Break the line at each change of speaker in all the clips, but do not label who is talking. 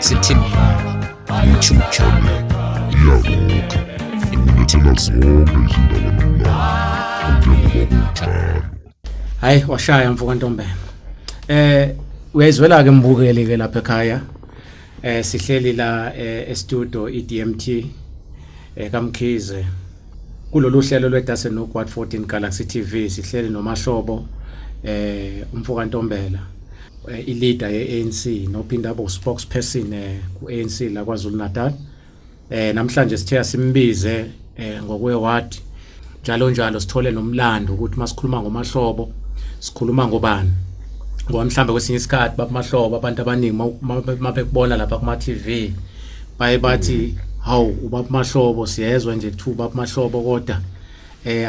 Galaxy TV YouTube channel.
Iyarokha, ikulethela zonke izindaba nomlando njengoba kunjalo.
Hayi, washaya mfo kaNtombela. Uyayizwela ke mbukeli ke lapha ekhaya. Sihleli la e-studio iDMT kaMkhize. Kulolu hlelo lweDasenook Ward 14 Galaxy TV sihleli noMahlobo, umfo kaNtombela, i-leader ye-ANC nophinda abe spokesperson ku-ANC la KwaZulu Natal. Namhlanje sithe simbize ngokwe ward njalo njalo, sithole nomlando ukuthi masikhuluma ngoMahlobo sikhuluma ngobani, ngoba mhlambe kwesinye isikhathi, babuMahlobo, abantu abaningi mabekubona lapha kuma TV baye bathi, "Hawu, ubaba Mahlobo, siyezwa nje kuthiwa ubaba Mahlobo, kodwa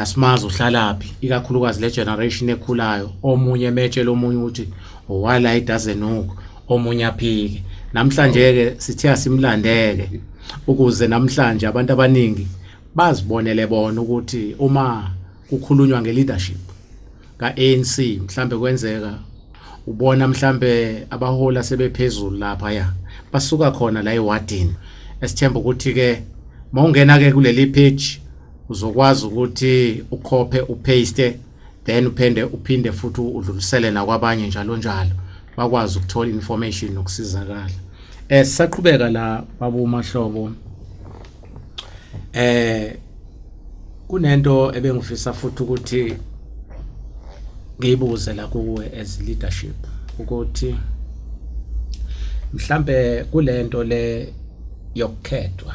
asimazi uhlalaphi," ikakhulukazi le generation ekhulayo. Omunye emetshela omunye ukuthi owala iDasenook, omunye aphike. Namhlanje ke sithe asimlandeke ukuze namhlanje abantu abaningi bazibonele bona ukuthi uma kukhulunywa nge-leadership ka-ANC, mhlambe kwenzeka ubona mhlambe abahola sebephezulu lapha ya basuka khona la ewadini. Esithemba ukuthi ke mawungena ke kuleli page uzokwazi ukuthi ukhophe, upaste, then uphinde futhi udlulisele nakwabanye njalo njalo, bakwazi ukuthola information nokusizakala. Sisaqhubeka la, babu Mahlobo, kunento ebengifisa futhi ukuthi ngiyibuze la kuwe as leadership, ukuthi mhlambe kulento le yokukhethwa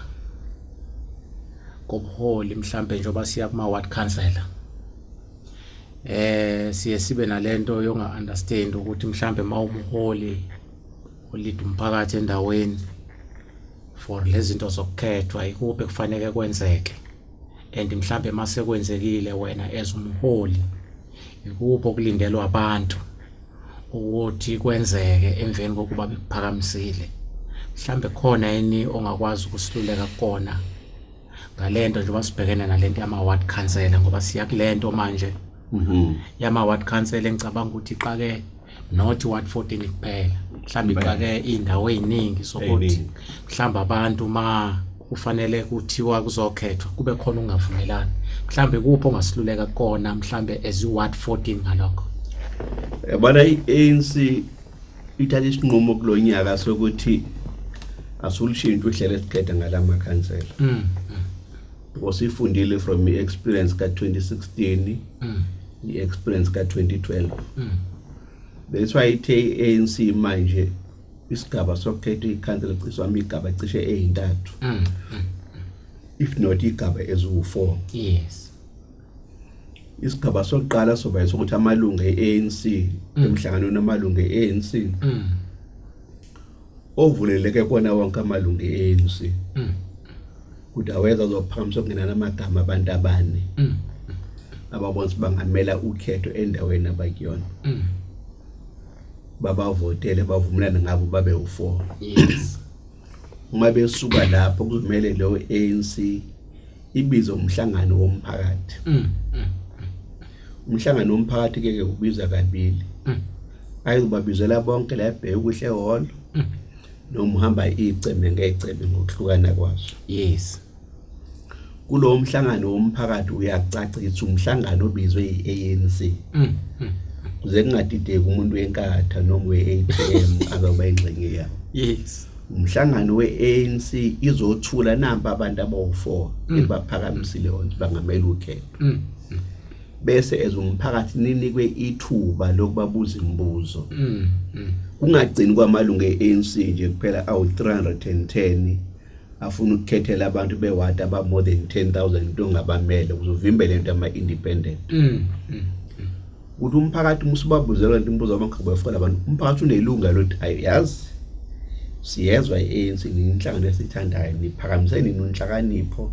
kobuholi, mhlambe njengoba siya kuma ward councillor, siye sibe nalento yonga understand ukuthi mhlambe mawumholi o-lead umphakathi endaweni for lezi zinto zokukhethwa, ikuphi kufanele kwenzeke, and mhlambe mase kwenzekile, wena as umholi ikuphi okulindelwa abantu ukuthi kwenzeke emveni kokuba bekuphakamisile? Mhlambe khona yini ongakwazi ukusiluleka kona ngalento njengoba sibhekene nalento yama ward councillor, ngoba siya kulento manje yama ward councillor engicabanga ukuthi iqake not ward 14 kuphela, mhlawumbe iqake indawo eziningi, sokuthi
Ey'ningi.
mhlawumbe abantu ma kufanele kuthiwa kuzokhethwa kube khona ukungavumelani? Mhlawumbe kuphi ongasiluleka kona mhlawumbe as i-ward 14 ngalokho?
Yabona, i-ANC ithatha isinqumo kulonyaka sokuthi asulishintshe uhlelo esikhetha ngalamakhansela because ifundile from i-experience ka-2016, i-experience ka-2012. That's why ithe i-ANC manje isigaba sokukhetha ikhansela cishe wami igaba cishe eyintathu, if not igaba eziwu-4. Isigaba sokuqala soba sokuthi amalungu e-ANC emhlanganweni amalungu e-ANC ovuleleke kona wonke amalungu e-ANC ukuthi aweza azophakamisa okungenani amagama abantu abane ababona ukuthi bangamela ukhetho endaweni abakuyona, babavotele, bavumelane ngabo, babe u-4. Uma besuka lapho, kuzomele leyo ANC ibize umhlangano womphakathi. Umhlangano womphakathi ke ubiza kabili. Ayizobabizela bonke la eBhekuhle Hall noma uhamba icembe ngecembe ngokuhlukana kwazo. Kulowo mhlangano womphakathi uyacacisa umhlangano obizwe i-ANC kuze kungadideki umuntu weNkatha noma we-ATM azoba ingxenye yawo. Umhlangano we-ANC izothula nampa abantu abawu-4 ebaphakamisile wona bangamela ukhetho, bese as umphakathi ninikwe ithuba lokubabuza imibuzo. Kungagcini kwamalungu e-ANC nje kuphela awu-310 afuna ukukhethela abantu bewadi aba more than 10,000 into ongabamele ukuze uvimbele into ama-independent. Ukuthi umphakathi uma usubabuzela lento imibuzo bonke befuna abantu, umphakathi unelungelo lokuthi, "Ayi, yazi siyezwa i-ANC ninhlangano esithandayo, niphakamise nini unhlakanipho,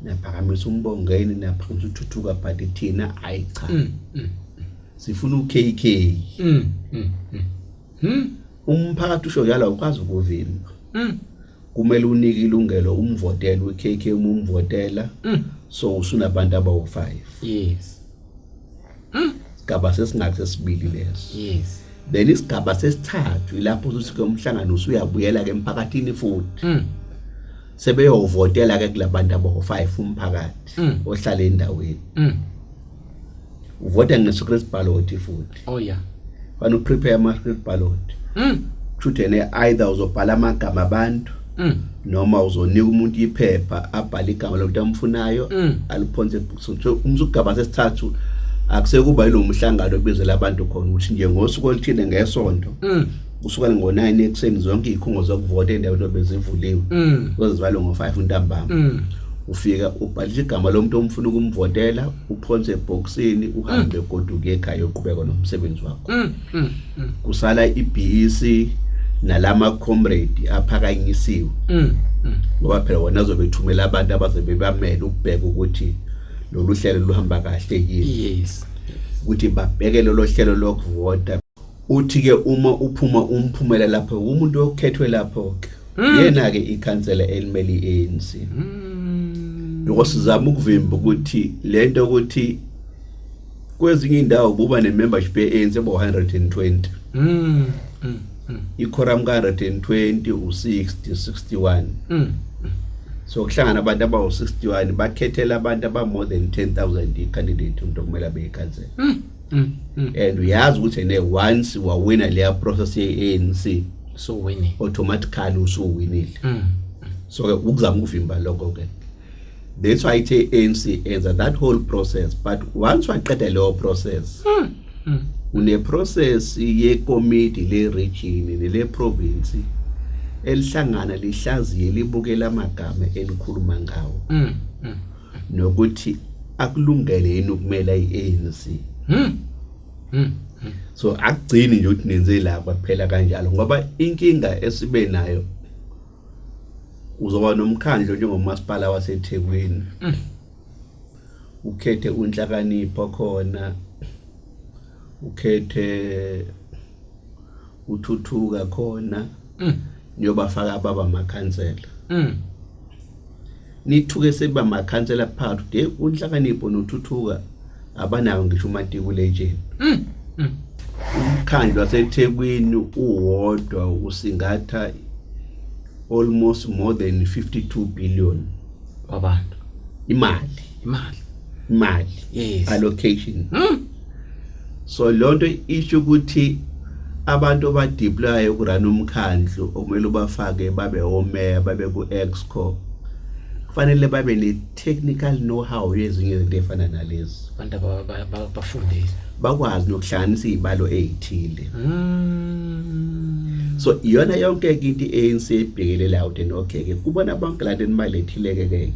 niyaphakamisa uMbongeni, niyaphakamisa uThuthuka, but thina ayi cha, sifuna u-KK." Umphakathi usho njalo, awukwazi ukuvimba. Kumele unike ilungelo, umvotele u-KK. Uma umvotela, so usunabantu abawu-5. Sigaba sesingaki? Sesibili leso. Then isigaba sesithathu ilapho uthi ke umhlangano usuyabuyela ke emphakathini futhi. Sebeyovotela ke kulabantu abawu-5 umphakathi ohlala endaweni. Uvota nge-secret ballot futhi.
Oh yeah.
Fanele uprepare ama-secret ballot. Kusho ene either uzobhala amagama abantu noma uzonika umuntu iphepha abhale igama lomuntu amfunayo aliphonse ebhokisini. So umsugaba sesithathu akusekuba yilo mhlangano obizela abantu khona ukuthi nje ngosuku oluthile ngesonto kusukela ngo-9 ekuseni zonke iy'khungo zokuvota endaweni obe zivuliwe zozivalwe ngo-5 ntambama. Ufika ubhalisa igama lomuntu omfuna ukumvotela, uphonse ebhokisini, uhambe goduke ekhaya uqhubeka nomsebenzi wakho. Kusala i-BEC nalama comrade aphakanyisiwe ngoba phela wona azobe ethumela abantu abazobe bamele ukubheka ukuthi lolu hlelo luhamba kahle yini. Ukuthi babheke lolo hlelo lokuvota. Uthi ke uma uphuma umphumela lapho umuntu okhethwe lapho ke yena ke ikhansela elimele iANC. Lokho sizama ukuvimba ukuthi lento ukuthi kwezinye indawo buba nemembership yeANC ebo 120. Iquorum ka 120 u60 61. So kuhlangana abantu abawu61 bakhethela abantu aba more than 10,000 icandidate umuntu okumele abe ikhansela. And uyazi ukuthi ene once wawina leya process ye-ANC
so winning
automatically usuwinile. So ke ukuzama ukuvimba lokho ke, that's why ithe ANC enza that whole process. But once waqeda leyo process, une process yekomiti le region nele province elihlangana lihlaziye libukela amagama enikhuluma ngawo nokuthi akulungele yini ukumela iANC. So akugcini nje ukuthi nenze la kwaphela kanjalo, ngoba inkinga esibe nayo uzoba nomkhandlo njengomasipala waseThekwini, ukhethe uNhlakanipho khona, ukhethe uThuthuka khona, niyobafaka baba amakhansela. Nithuke sekuba amakhansela phakathi de uNhlakanipho noThuthuka abanawo ngisho umatikuletsheni. Umkhandlu waseThekwini uwodwa usingatha almost more than 52 billion
wabantu.
Imali.
Imali.
Imali. Allocation. So lonto isho ukuthi abantu abadeployayo ukurun umkhandlu okumele ubafake babe omeya, babe ku-exco, kufanele babe ne-technical know-how yezinye izinto ey'fana nalezi.
Abantu bafundile.
Bakwazi nokuhlanganisa iy'balo ey'thile. So iyona yonke into i-ANC ebhekelelayo ukuthi okay-ke kubona bonke lanto enibalethile-ke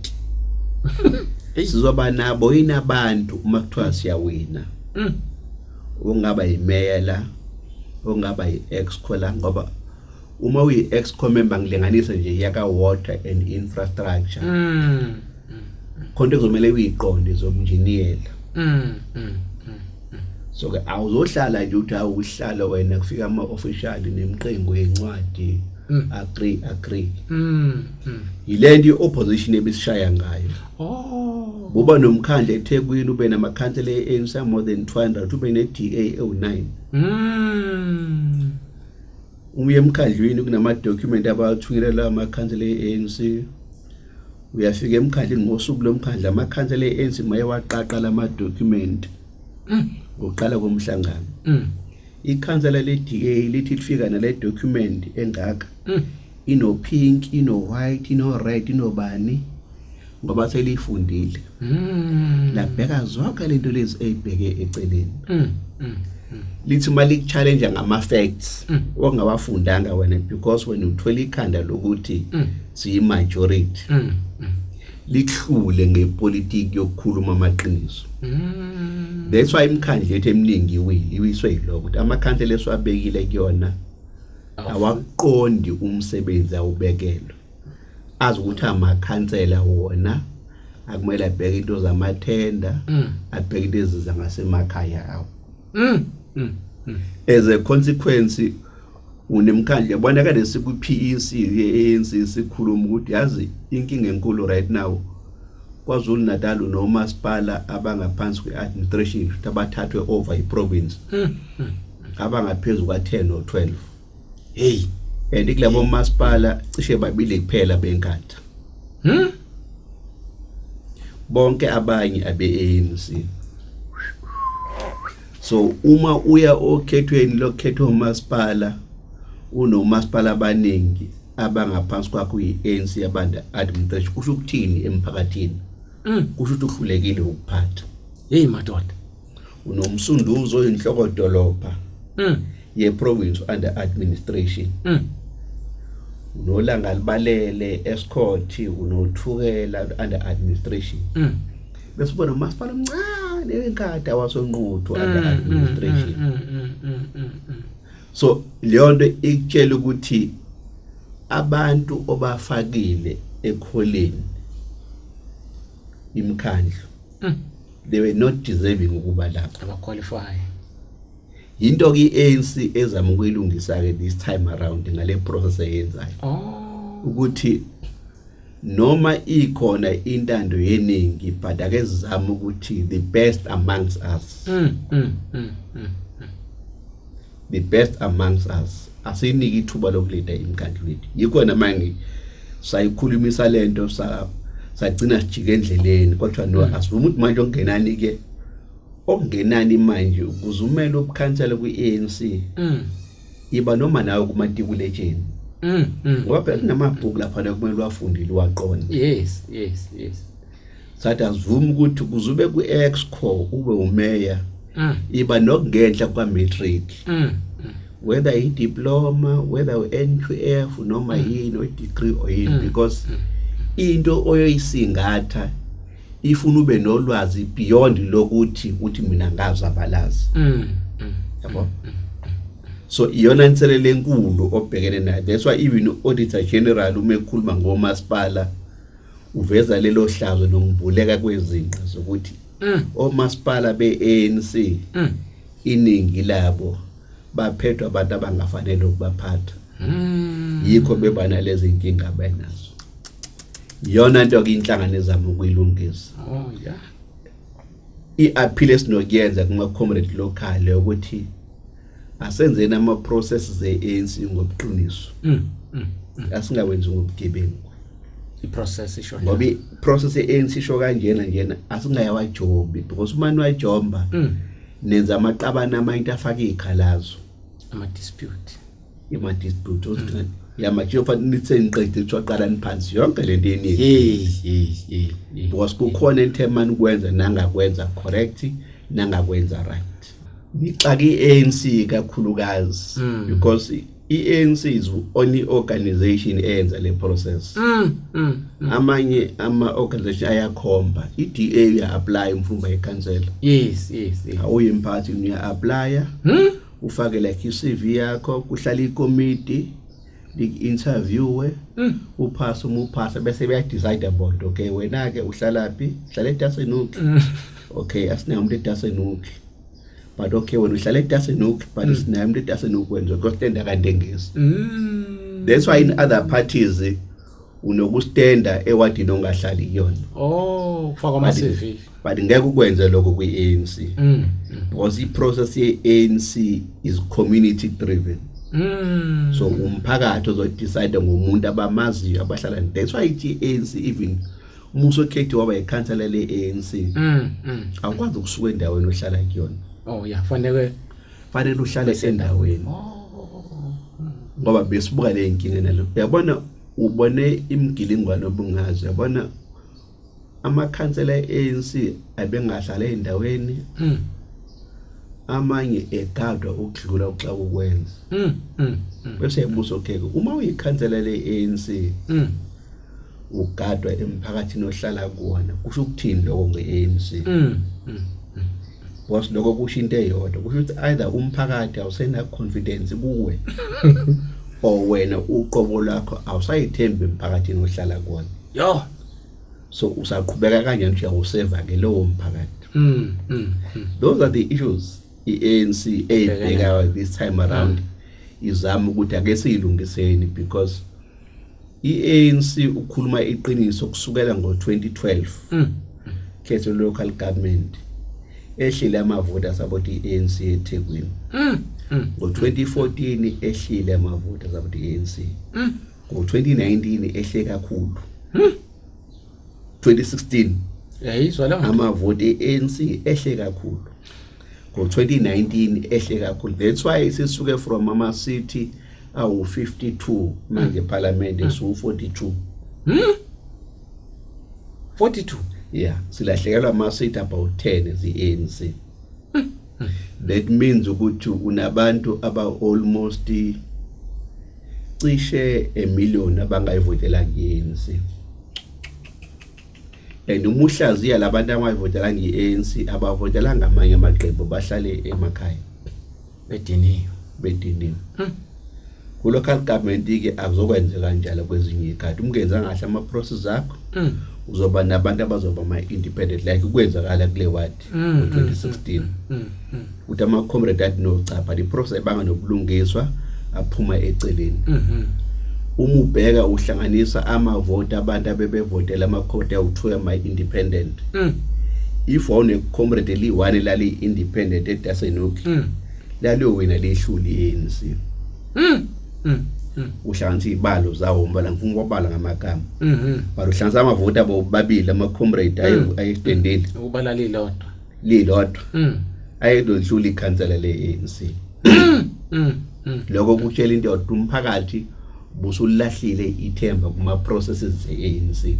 ke sizoba nabo yini abantu uma kuthiwa siyawina, ongaba yimeya la, ongaba yi-exco la, ngoba uma uyi-exco member, ngilinganise nje yaka water and infrastructure, khonto kuzomele uyiqonde zobunjiniyela. So ke awuzohlala nje uthi awuhlala wena kufika ama-official nemiqingo yencwadi, agree agree. Yilento i-opposition ebisishaya ngayo. Buba nomkhandlu eThekwini, ube namakhansela e-ANC more than 200, ube ne-DA ewu-9. Uye emkhandlwini kunama-document abathunyelelwa amakhansela e-ANC. Uyafika emkhandlwini ngosuku lomkhandlu, amakhansela e-ANC maye waqaqa lama-document ngokuqala komhlangano. Ikhansela le-DA lithi lifika nale document engaka, ino-pink, ino-white, ino-red, inobani, ngoba seliyifundile, labheka zonke lento lezi eyibheke eceleni. Lithi uma liku-challenge ngama-facts ongawafundanga wena, because wena uthwele ikhanda lokuthi siyi-majority, likuhlule ngepolitiki yokukhuluma amaqiniso. That's why imikhandlu yethu eminingi iwile, iwiswe yilokho ukuthi amakhansela esiwabekile kuyona awakuqondi umsebenzi awubekelwe, azi ukuthi amakhansela wona akumele abheke into zamathenda, abheke into eziza ngasemakhaya awo. As a consequence unemkhandlu yabona kade siku-PEC ye-ANC sikhuluma ukuthi yazi inkinga enkulu right now KwaZulu Natal unomasipala abangaphansi kwe-administration abathathwe over i-province. Abangaphezulu kwa-10 or 12.
Hey.
And kulabo masipala cishe babili kuphela beNkatha. Bonke abanye abe-ANC. So uma uya okhethweni lokhetho umasipala, unomasipala abaningi abangaphansi kwakho yi-ANC abantu administration, kusho ukuthini emphakathini? Kusho ukuthi uhlulekile ukuphatha.
Hey madoda.
Unomsunduzo oyinhloko dolobha ye-province under administration. Unolanga libalele escort, unothukela under administration. Bese ubona umasipala omncane weNkatha wasoNquthu under administration. So leyo nto ikutshela ukuthi abantu obafakile ekholeni imikhandlu, they were not deserving ukuba lapho.
Abaqualify.
Into ke iANC ezama ukuyilungisa ke this time around ngale process eyenzayo, ukuthi noma ikhona intando yeningi, but ake sizame ukuthi the best amongst us, the best amongst us, asinike ithuba lokulinda imikhandlu yethu. Yikho manje sayikhulumisa lento, sagcina sijike endleleni, kodwa no, asivume ukuthi manje okungenani ke, okungenani manje ukuze umele ubukhansela kwi-ANC, iba noma nawe kumatikuletsheni, ngoba phela kunamabhuku lapha kumele uwafundile, uwaqonde.
yes yes yes
Sathi asivume ukuthi ukuze ube ku-exco, ube umeya, iba nokungenhla kwa-matric, whether i-diploma, whether u-NQF noma yini, o-degree or yini, because into oyoyisingatha ifuna ube nolwazi beyond lokuthi uthi mina ngazi abalazi. Yabo, so iyona inselelo enkulu obhekene nayo. That's why even auditor general uma ekhuluma ngomasipala uveza lelo hlazo nokumbuleka kwezinqa zokuthi omasipala be-ANC, iningi labo baphethwe abantu abangafanele ukubaphatha. Yikho beba nalezi inkinga abenazo. Iyona nto ke inhlangano ezama ukuyilungisa. I-appeal esinokuyenza kuma-comrade local ukuthi asenzeni ama-processes e-ANC ngobuqiniso, asingawenzi ngobugebengu.
I-process isho
Ngoba i-process ye-ANC isho kanjena njena, asingayawajombi, because uma niwajomba, nenza amaqabane amanye afake iy'khalazo.
Ama-dispute.
Ima-dispute yamatshiyo, fanele nithi niqede, kuthiwa qalani phansi yonke lento eningi,
hey hey hey hey.
Because kukhona into emani kwenza nangakwenza correct, nangakwenza right, nixaka i-ANC kakhulukazi, because i-ANC is the only organization eyenza le process. Amanye ama-organization ayakhomba. I-DA uya-apply umfumba yekhansela. Awuyi emphathini, uya-applya, ufake like i-CV yakho, kuhlala ikomiti liku-interviewe, uphase. Uma uphasa bese beya-decide bona, okay, wena-ke uhlalaphi? Uhlala eDassenhoek. Okay, asinayo umuntu eDassenhoek, but okay, wena uhlala eDassenhoek, but sinayo umuntu eDassenhoek, wenza kostenda kandengezi. That's why in other parties unokustenda ewadini ongahlali kuyona.
Oh, kufakwa ama-CV.
But ngeke ukwenze lokho kwi-ANC, because i-process ye-ANC is community driven. So umphakathi ozodecide ngomuntu abamaziyo, abahlala. That's why ithi i-ANC, even uma usokhethiwe waba yikhansela le-ANC, awukwazi ukusuka endaweni ohlala kuyona.
Oh yeah, fanele
Fanele uhlale endaweni, ngoba besibuka le nkinga nalo. Uyabona, ubone imigilingwane obungazi, uyabona amakhansela e-ANC abengahlala endaweni, amanye egadwa ukudlula uxa ukwenza. Bese yabuza, okay, uma uyikhansela le-ANC, ugadwa emphakathini ohlala kuwona, kusho ukuthini lokho nge-ANC? Because lokho kusho into eyodwa, kusho ukuthi either umphakathi awusena confidence kuwe, or wena uqobo lakho awusayithembi emphakathini ohlala kuwona. So usaqhubeka kanjani ukuthi uyawuseva ke lowo mphakathi? Those are the issues i-ANC eyibhekayo this time around, izama ukuthi ake siyilungiseni, because i-ANC, ukukhuluma iqiniso, kusukela ngo-2012 khetho local government, Ehlile amavoti asapota i-ANC eThekwini. Ngo-2014 ehlile amavoti asapota i-ANC. Ngo-2019 ehle kakhulu. 2016
Yayizwa leyo nto.
Amavoti e-ANC ehle kakhulu. Ngo-2019 ehle kakhulu. That's why sisuke from ama-seat awu-52 manje eParliament siwu-42.
42.
Yeah, silahlekelwa ama-seat about 10 as i-ANC. That means ukuthi unabantu aba almost cishe 1 million abangayivotelanga i-ANC. And uma uhlaziya labantu abangayivotelanga i-ANC, abavotelanga amanye amaqembu, bahlale emakhaya.
Bediniwe.
Bediniwe. Ku-local government-ke akuzokwenzeka kanjalo. Kwezinye iy'khathi uma ungenzanga kahle ama-process akho, uzoba nabantu abazoba ama-independent, like kwenzakala kule ward ngo-2016, ukuthi ama-comrade athi no, cha, but i-process ayibanga nobulungiswa, aphuma eceleni. Uma ubheka uhlanganisa amavoti abantu abebevotela ama-comrade awu-2 ama-independent, if wawune-comrade eliyi-one lali-independent eDassenhoek, laliyowina lihlule i-ANC. Uhlanganisa iy'balo zawo mbala, ngifuna ukwabala ngamagama, but uhlanganisa amavoti abo babili ama-comrade ayestendile.
Ukubala lilodwa.
Lilodwa ayedodlula ikhansela le-ANC. Lokho kutshela into yodwa: umphakathi busulahlile ithemba kuma-processes ze-ANC.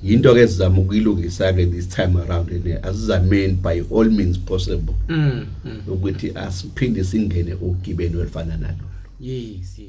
Yinto ke sizama ukuyilungisa ke this time around, and asizameni by all means possible ukuthi asiphinde singene ogibeni olufana nalo.
Yes.